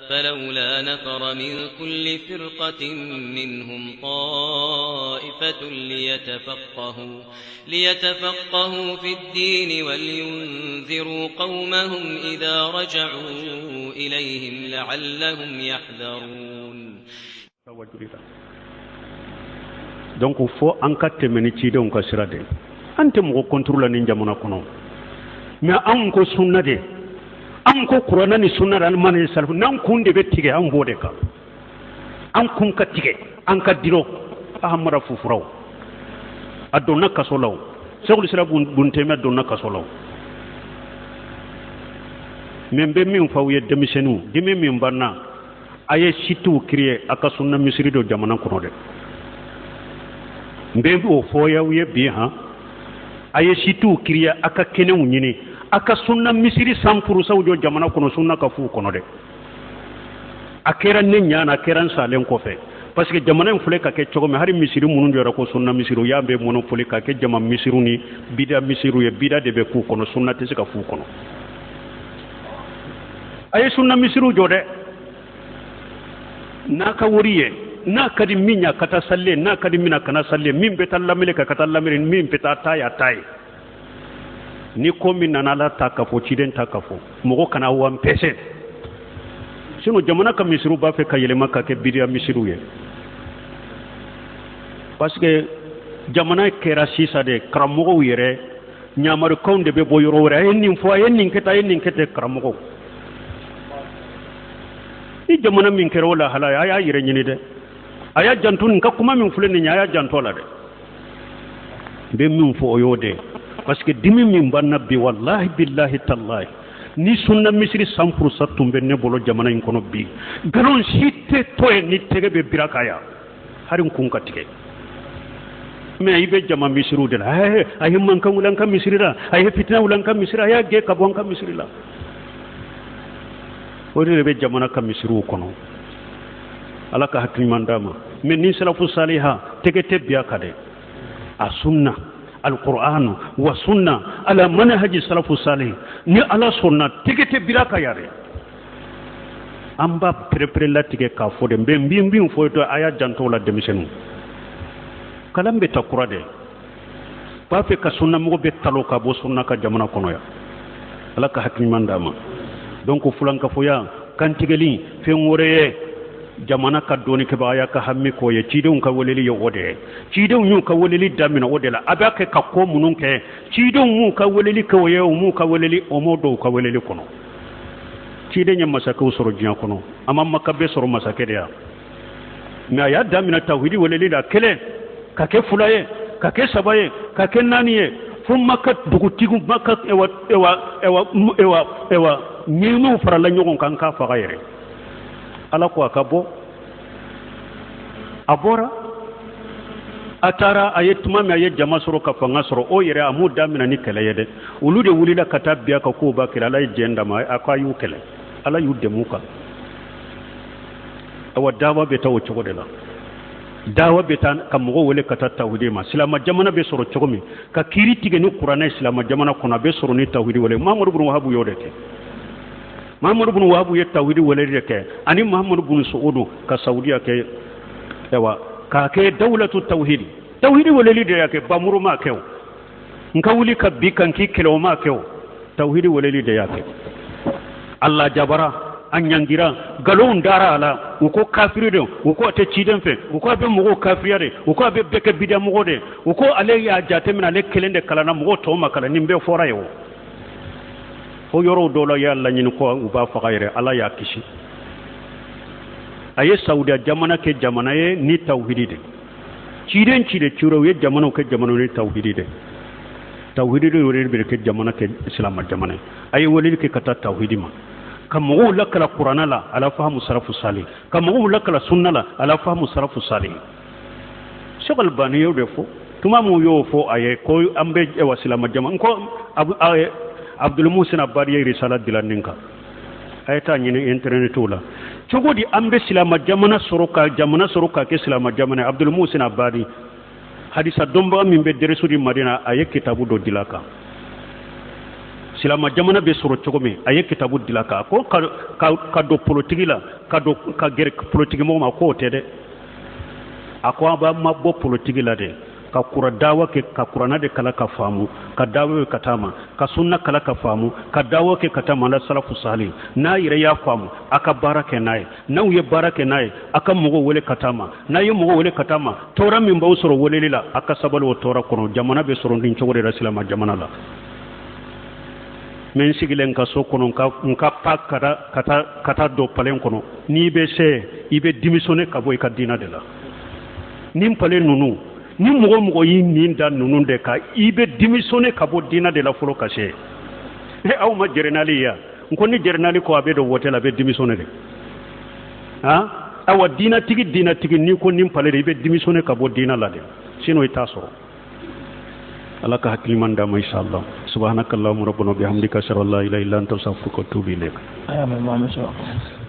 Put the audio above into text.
فلولا نفر من كل فرقة منهم طائفة ليتفقهوا في الدين ولينذروا قومهم إذا رجعوا إليهم لعلهم يحذرون. Donc fo an ka tɛmɛ ni cidenw ka sira de, an tɛ mɔgɔ contre la nin jamana kɔnɔ, mais anw ko sunna de, an ko kuranɛ ni sunna de, an mana salafu n'an kun de bɛ tigɛ, an b'o de kan, an kun ka tigɛ, an ka diro. Ahamada Fufuraw a donna kaso la, o Sɛkul Islam Bun Taymiya donna kaso la. O mais n bɛ min fɔ aw ye, denmisɛnninw, dimi min b'an na, a ye sitew créer, a ka sunna misiri dɔ jamana kɔnɔ dɛ. N bɛ o fɔ aw ye bi han, a ye sitew créer, a ka kɛnɛw ɲini, a ka sunna misiri 100% jɔ jamana kɔnɔ, sunna ka f'u kɔnɔ dɛ. A kɛra ne ɲa na, a kɛra n salen kɔfɛ, parce que jamana in filɛ ka kɛ cogo min, hali misiri minnu jɔra ko sunna misiri, u y'a bɛɛ monopole ka kɛ jama misiriw ni bida misiriw ye. Bida de bɛ k'u kɔnɔ, sunna tɛ se ka f'u kɔnɔ. A ye sunna misiriw jɔ dɛ, n'a ka wari ye, n'a ka di min ye a ka taa sali, n'a ka di min a kana sali, min bɛ taa lamini ka taa lamini, min bɛ taa ta y'a ta ye. Ni ko min nana Ala ta ka fɔ, ciden ta ka fɔ, mɔgɔ kana wan pɛsɛ, sinon jamana ka misiriw b'a fɛ ka yɛlɛma ka kɛ bidiya misiriw ye, parce que jamana kɛra sisan de, karamɔgɔw yɛrɛ ɲamarukanw de bɛ bɔ yɔrɔ wɛrɛ, a ye nin fɔ, a ye nin kɛ tan, a ye nin kɛ ten. Karamɔgɔw, ni jamana min kɛra o lahala ye, a y'a yɛrɛ ɲini dɛ, a y'a janto nin ka kuma min filɛ nin ye, a y'a janto a la dɛ. N bɛ min fɔ o y'o de ye, parce que dimi min b'an na bi, walahi bilahi talahi, ni sunna misiri 100% tun bɛ ne bolo jamana in kɔnɔ bi, nkalon si tɛ to yen ni tɛgɛ bɛ bira ka yan, hali n kun ka tigɛ. Mais i bɛ jama misiriw de la, a ye mankan wuli an ka misiri la, a ye fitina wuli an ka misiri, a y'a gɛn ka bɔ an ka misiri la. O de bɛ jamana ka misiriw kɔnɔ. Ala ka hakili ɲuman d'a ma. Mais ni salafu saliha tɛgɛ tɛ biya ka dɛ, a sunna alquran wa sunna ala manhaji salafu salih, ni Ala sɔnna tɛgɛ tɛ bira ka yɛrɛ. An b'a perepere latigɛ k'a fɔ de, n bɛ n bin fɔ to, a y'a janto la denmisɛnninw, kalan bɛ ta kura de, b'a fɛ ka sunnamɔgɔ bɛ talo ka bɔ sunna ka jamana kɔnɔ yan. Ala ka hakili ɲuman d'a ma. Donc fulankafoya kantigɛli fɛn wɛrɛ ye, jamana ka dɔnnikɛbaga y'a ka hami k'o ye, cidenw ka weleli ye o de ye, cidenw y'u ka weleli daminɛ o de la, a b'a kɛ ka ko minnu kɛ, cidenw m'u ka weleli kɛ o ye, u m'u ka weleli, o m'o dɔw ka weleli kɔnɔ. Ciden ye masakɛw sɔrɔ diɲɛ kɔnɔ, a ma Maka bɛɛ sɔrɔ masakɛ de ya, mais a y'a daminɛ tawhidi weleli la, kelen ka kɛ fila ye, ka kɛ saba ye, ka kɛ naani ye, fo Maka dugutigiw, Maka ewa ewa ewa ewa ewa ɲɛmaw farala ɲɔgɔn kan k'a faga yɛrɛ. Ala ko a ka bɔ, a bɔra, a taara, a ye tuma min a ye jama sɔrɔ ka fanga sɔrɔ, o yɛrɛ a m'u daminɛ ni kɛlɛ ye dɛ, olu de wulila ka taa biya ka kow b'a kɛlɛ. Ala ye jɛn d'a ma, a ko a y'u kɛlɛ, Ala y'u dɛmɛ u kan. Awa dawa bɛ taa o cogo de la, dawa bɛ taa ka mɔgɔw wele ka taa tawhidi ma. Silama jamana bɛ sɔrɔ cogo min ka kiiri tigɛ ni kuranɛ silama jamana kɔnɔ, a bɛ sɔrɔ ni tawhidi wele. Mahamadu bin Wahabu y'o de kɛ. Mahamadu bin Wahabu ye tawhidi wele de kɛ, ani Mahamadu bin Suudu ka Saudiya kɛ, ayiwa k'a kɛ dawulatu tawhidi, tawhidi weleli de y'a kɛ, bamuru m'a kɛ o, n ka wuli ka bi kan k'i kɛlɛ o m'a kɛ o, tawhidi weleli de y'a kɛ. Allah jabara, a ɲangira, nkalonw dara a la, u ko kafiri de, u ko a tɛ ciden fɛ, u ko a bɛ mɔgɔw kafiriya de, u ko a bɛ bɛɛ kɛ bidiyamɔgɔ de, u ko ale y'a jateminɛ ale kelen de kalanna, mɔgɔw tɔw ma kalan, nin bɛɛ fɔra ye o. Fo yɔrɔw dɔw la y'a laɲini ko u b'a faga yɛrɛ, Ala y'a kisi. A ye Saudiya jamana kɛ jamana ye ni tawhidi de, ciden ciden cira, u ye jamanaw kɛ jamana ni tawhidi de, tawhidi de yɛrɛ bɛ kɛ jamana kɛ silama jamana ye. A ye weleli kɛ ka taa tawhidi ma, ka mɔgɔw lakala kuranɛ la ala fahamu sarafu sali, ka mɔgɔw lakala sunna la ala fahamu sarafu sali. Sheikh Albani y'o de fɔ tuma min y'o fɔ a ye ko an bɛ wa silama jamana ko Abdul Muhsin Abadi ye risala dilan nin kan, a ye taa ɲini internet la cogo di an bɛ silama jamana sɔrɔ ka jamana sɔrɔ ka kɛ silama jamana ye. Abdul Muhsin Abadi hadisa dɔnbaga min bɛ dɛrɛsu di Madina, a ye kitabu dɔ dilan kan. Silama jamana bɛ sɔrɔ cogo min, a ye kitabu dila kan ko ka don politiki la, ka don ka gɛrɛ politiki mɔgɔw ma, k'o tɛ dɛ. A ko an b'a ma bɔ politiki la dɛ, ka kura dawa kɛ, ka kuranɛ de kalan ka faamu, ka dawa kɛ ka taa ma, ka sunna kalan ka faamu, ka dawa kɛ ka taa ma la salafu sali. N'a yɛrɛ y'a faamu, a ka baara kɛ n'a ye. N'aw ye baara kɛ n'a ye, a ka mɔgɔw wele ka taa ma. N'a ye mɔgɔw wele ka taa ma, tɔɔrɔ min b'aw sɔrɔ weleli la, a ka sabali o tɔɔrɔ kɔnɔ. Jamana bɛ sɔrɔ nin cogo de la silama jamana la. N bɛ n sigilen n ka so kɔnɔ, n ka pa ka taa don palen kɔnɔ. N'i bɛ se, i bɛ démissionner ka bɔ i ka diinɛ de la. Nin palen ninnu, ni mɔgɔ mɔgɔ y'i nin da ninnu de kan, i bɛ démissionner ka bɔ diinɛ de la fɔlɔ ka se. Aw ma jɛrɛnali ye yan? N ko ni jɛrɛnali ko a bɛ don wote la, a bɛ démissionner de. Han, awa diinatigi, n'i ko nin pale de, i bɛ démissionner ka bɔ diinɛ la de, sinon i t'a sɔrɔ. Ala ka hakiliman d'a ma, inshallah. Subhanakallahumma rabbana bihamdika, ashhadu an la ilaha illa anta, astaghfiruka wa atubu ilayk. Aya, mɛ an bɛ sɔrɔ.